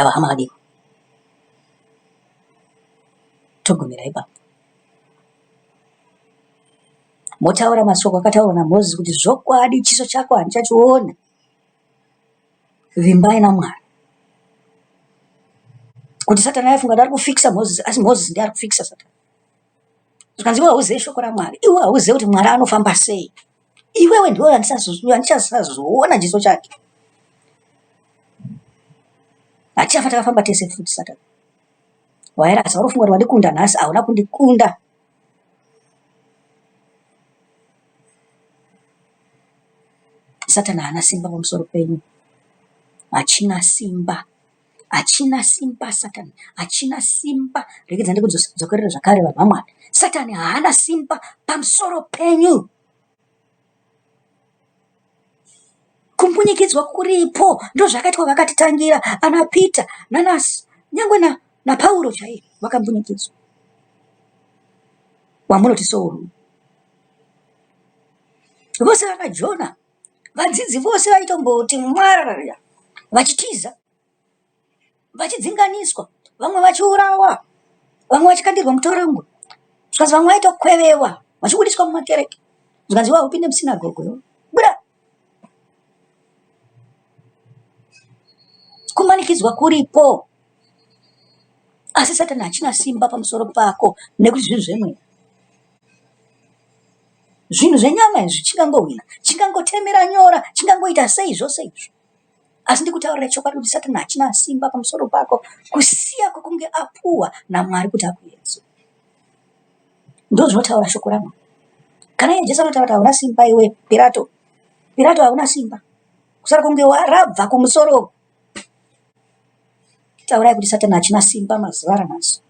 Aiwa hama vadikwa, togumira ipapo. Motaura mashoko akataurwa naMozisi kuti zvokwadi chiso chako handichachiona. Vimbai naMwari. Kuti Satani aifunga kuti ari kufikisa Mozisi, asi Mozisi ndiye ari kufikisa Satani. Zvikanzi iwe hauzive shoko raMwari, iwe hauzive kuti Mwari anofamba sei. Iwewe ndiwe andichasazoona chiso chake. Hatichafa takafamba tese futi Satani. Wairasa uri kufunga kuti wandikunda nhasi, hauna kundikunda. Satani haana simba pamusoro penyu. Hachina simba. Hachina simba Satani. Hachina simba. Regedza ndikudzokerere zvakare vanhu vaMwari. Satani haana simba pamusoro penyu. Kumbunyikidzwa kuripo ndozvakaitwa vakatitangira ana Peter nana nyangwe na naPauro chaiye vakambunyikidzwa. Wamunoti Sauro. Vose vana Jona, vadzidzi vose vaitomboti mwararara vachitiza, vachidzinganiswa, vamwe vachiurawa, vamwe vachikandirwa mutorongo, zvikanzi vamwe vaitokwevewa vachibudiswa mumakereke, zvikanzi iwe haupinde musinagogo iwe, buda. Kumanikidzwa kuripo, asi Satani hachina simba pamusoro pako nekuti zvinhu zvemweya. Zvinhu zvenyama izvi chingangohwina, chingangotemera nyora, chingangoita sei zvose izvo. Asi ndikutaurira chokwadi kuti Satani hachina simba pamusoro pako kusiya kwokunge apuwa naMwari kuti akuedze. Ndozvinotaura shoko raMwari. Kana iye Jesu anotaura kuti hauna simba iwe Pirato, Pirato hauna simba kusara kunge warabva kumusoro. Taurai kuti Satani hachina simba mazuva ranhasi.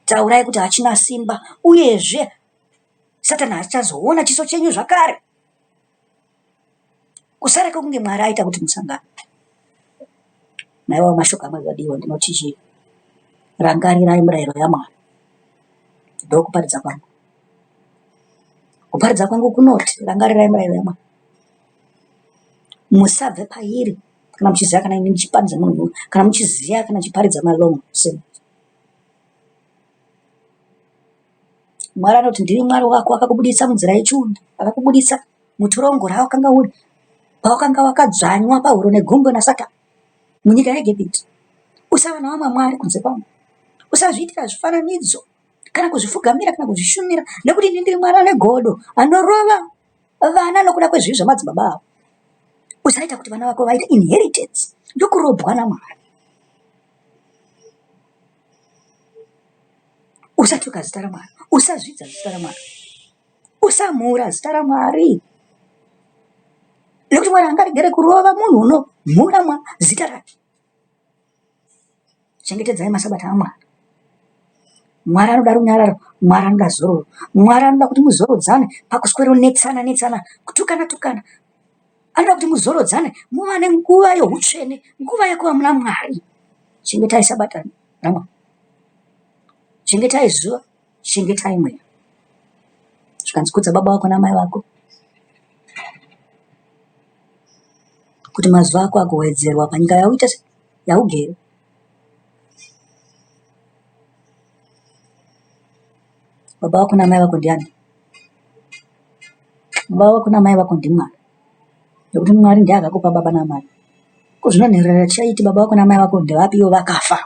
Taurai kuti hachina simba uyezve Satani hachazoona chiso chenyu zvakare. Kusara kwekunge Mwari aita kuti musangane. Naiwawo mashoko amwe vadiwa ndinoti chii? Rangarirai murayiro yaMwari. Ndokuparidza kwangu. Kuparidza kwangu kunoti rangarirai murayiro yaMwari. Musabve pairi kana muchiziva kana ini ndichiparidza munhu kana muchiziva kana chiparidza malong sermons. Mwari anoti ndiri Mwari wako akakubuditsa munzira yechiunda, akakubuditsa mutorongo rawakanga uri, pawakanga wakadzvanywa pahuro negumbo naSatani munyika yeEgipiti. Usava navamwe mwari kunze kwangu. Usazviitira zvifananidzo kana kuzvifugamira kana kuzvishumira nekuti ini ndiri Mwari ane godo anorova vana nokuda kwezvivi zvamadzibaba avo. Usaita kuti vana vako vaite inheritance ndokurobwa naMwari. Usatuka zita raMwari, usazvidza zita raMwari, usamhura zita raMwari, nekuti Mwari haangaregere kurova munhu unomhura zita rake. Chengetedzai masabata aMwari. Mwari anoda runyararo, Mwari anoda zororo, Mwari anoda kuti muzorodzane pakusweronetsana netsana, kutukana tukana. Anoda kuti muzorodzane muvane nguva youtsvene, nguva yekuva muna Mwari. Chengetai sabata raMwari. Chengetai zuva, chengetai mweya. Zvikanzi kudza baba vako namai vako kuti mazuva ako agowedzerwa panyika yauita yaugere. Baba vako namai vako ndiani? Baba vako namai vako ndiMwari. Nekuti Mwari ndiye akakupa baba namai. Ko zvino nherera chaiti baba vako namai vako ndevapi ivo vakafa?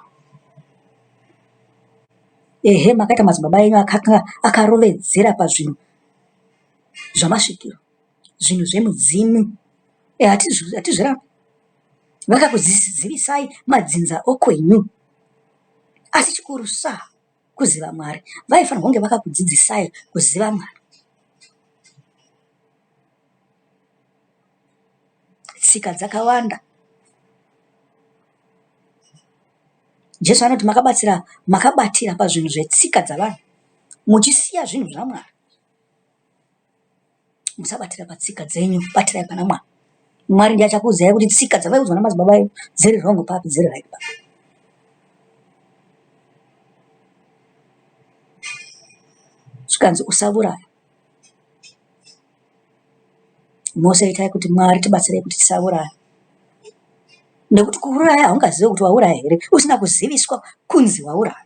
Ehe makaita madzibaba enyu akarovedzera pazvinhu zvamasvikiro, zvinhu zvemudzimu. Eh, hatizvirambi. Vakakuzivisai madzinza okwenyu. Asi chikuru sa kuziva Mwari. Vaifanirwa kunge vakakudzidzisai kuziva Mwari. Tsika dzakawanda. Jesu anoti makabatsira makabatira pazvinhu zvetsika dzavanhu muchisiya zvinhu zvaMwari. Musabatira patsika dzenyu, batirai pana Mwari. Mwari ndiye achakuudzai kuti tsika dzamaiudzwa namadzibaba enyu dziri wrong papi, dziri right papi. Zvikanzi usauraya. Mose itai kuti Mwari tibatsirei kuti tisauraya. Nekuti kuuraya haungazive kuti wauraya here usina kuziviswa kunzi wauraya.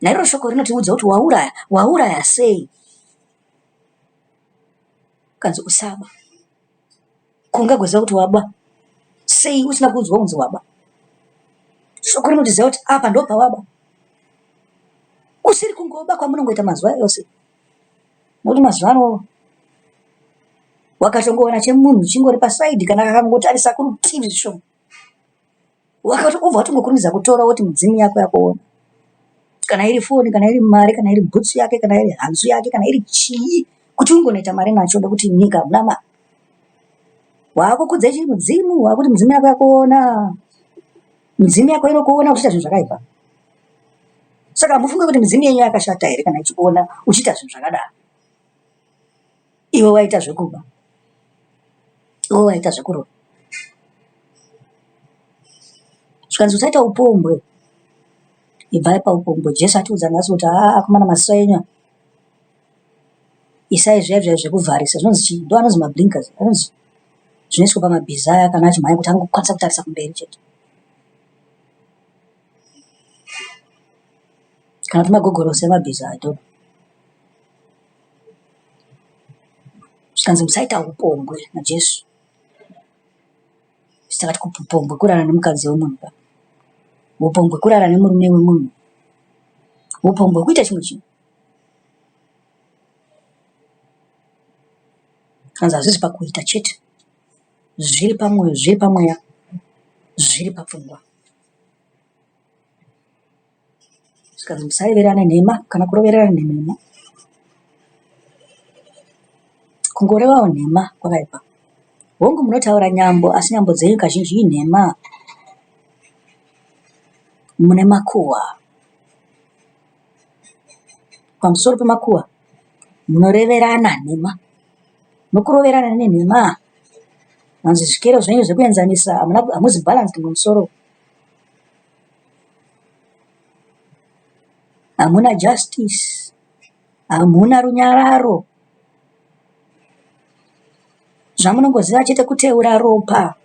Nairo shoko rinotiudza kuti wauraya, wauraya sei? Kanzi usaba. Kungagoziva kuti waba sei usina kuudzwa kunzi waba? Shoko rinotiziva kuti apa ndopawaba. Kusiri kungoba kwamunongoita mazuva ose. Nokuti mazuva ano wakatongowana chemunhu chingori pasaidhi kana akangotarisa kurutivi zvishoma wakati ubva watongokurumidza kutora woti mudzimu yako yakuona kana iri foni kana iri mari kana iri bhutsu yake kana iri hanzu yake kana iri chii kuti ungonoita mari nacho nekuti nyika hamuna mari waakukudza ichiri mudzimu waakuti mudzimu yako yakuona mudzimu yako inokuona uchiita zvinhu zvakaipa Saka hamufunge kuti midzimu yenyu yakashata here kana ichikuona uchiita zvinhu zvakadaro? Iwe waita zvekuba, iwe waita zvekurova. Zvikanzi usaita upombwe, ibvai paupombwe. Jesu atiudza nhasi kuti haa akomana maziso enyu isai zviya zviya zvekuvharisa zvinonzi chii? Ndo anonzi mablinkers anonzi zvinoiswa pamabhiza aya kana achimhanya kuti angokwanisa kutarisa kumberi chete. Kana kuti magogorosi emabhiza I don't know. Zvikanzi musaita upombwe naJesu. Takati upombwe kurara nemukadzi wemunhu ka. Upombwe kurara nemurume wemunhu. Upombwe kuita chimwe chinhu. Zvikanzi hazvisi pakuita chete. Zviri pamwoyo, zviri pamweya, zviri papfungwa. Zvikanzi musareverana nhema kana kurovererana nhema. Kungorevawo nhema kwakaipa. Hongu munotaura nyambo asi nyambo dzenyu kazhinji inhema. Mune makuhwa. Pamusoro pemakuhwa munoreverana nhema nokuroverana nenhema. Hanzi zvikero zvenyu zvekuenzanisa hamuzi balanced mumusoro. Hamuna justice, hamuna runyararo. Zvamunongoziva chete kuteura ropa.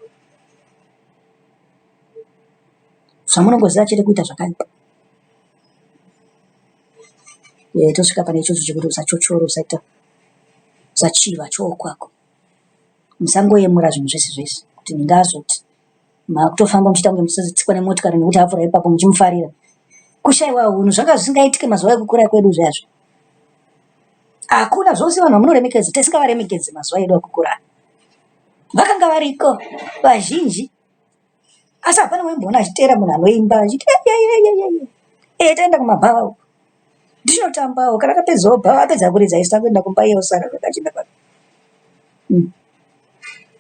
Zvamunongoziva chete kuita zvakaipa. Eh, tosvika pane ichocho chekuti usachochora, usaita usachiva chokwako. Musangoyemura zvinhu zvese zvese kuti ndingazoti Makutofamba muchiita kunge musatsikwa nemotikari nekuti apfuura ipapo muchimufarira. Kushaiwa hunhu zvanga zvisingaitike mazuva ekukura kwedu zviyazvi. Hakuna zvose vanhu vamunoremekedza tisingavaremekedzi mazuva edu ekukura. Vakanga variko vazhinji asi hapana waimboona achiteera munhu anoimba achiti ee taenda kumabhawa uko ndichinotambawo kana tapedzawo bhawa apedza kuridza isu takuenda kumba iye osara achienda kwake.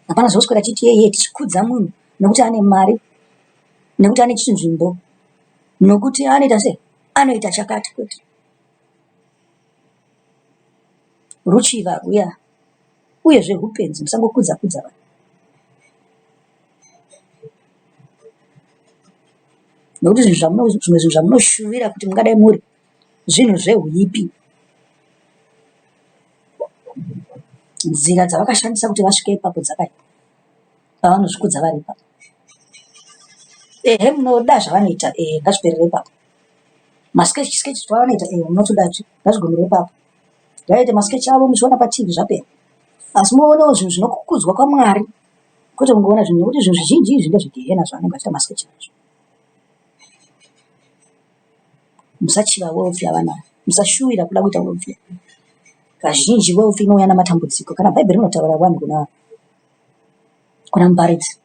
Hapana zvoswera chiti yeye tichikudza munhu nekuti ane mari, nekuti ane chinzvimbo, nokuti anoita sei, anoita chakati kwete. Ruchiva rwuya uyezve hupenzi musangokudza kudza vanhu. Nekuti zvimwe zvinhu zvamunoshuvira kuti mungadai muri zvinhu zvehuipi. Nzira dzavakashandisa kuti vasvike ipapo dzakaipa pavanozvikudza vari ipapo. Ehe munoda zvavanoita ehe ngazviperere ipapo. Masketch sketch twavanoita ehe munotoda ngazvigumire ipapo. Ngavaite masketch avo muchiona paTV zvapera. Asi moonawo zvinhu zvinokukudzwa kwaMwari kwete kungoona zvinhu nekuti zvinhu zvizhinji izvi ndezvegehena zvavanenge vachiita masketch nazvo. Musachiva wealth yavanayo. Musashuvira kuda kuita wealth. Kazhinji wealth inouya namatambudziko. Kana Bhaibheri rinotaura wani kuna kuna muparidzi.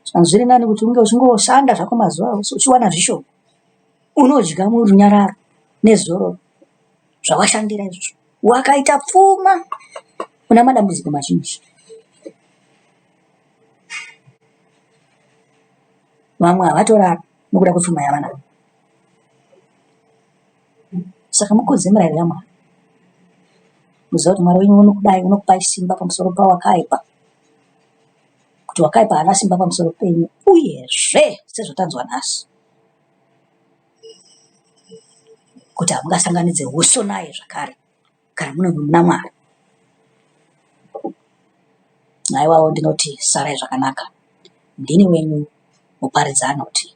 Saka zviri nani kuti unge uchingoshanda zvako mazuva ose uchiwana zvishoma. Unodya murunyararo nezororo zvawashandira izvozvo. Wakaita pfuma una madambudziko mazhinji. Vamwe havatorari nokuda kwepfuma yavanayo. Saka mukudze mirayiro yaMwari. Muzive kuti Mwari wenyu unokudai, unokupai simba pamusoro pawakaipa. Kuti wakaipa haana simba pamusoro penyu. Uyezve, sezvatanzwa nhasi, kuti hamungasanganidze uso naye zvakare kana mune muna Mwari. Haiwawo ndinoti sarai zvakanaka. Ndini wenyu muparidzi anoti.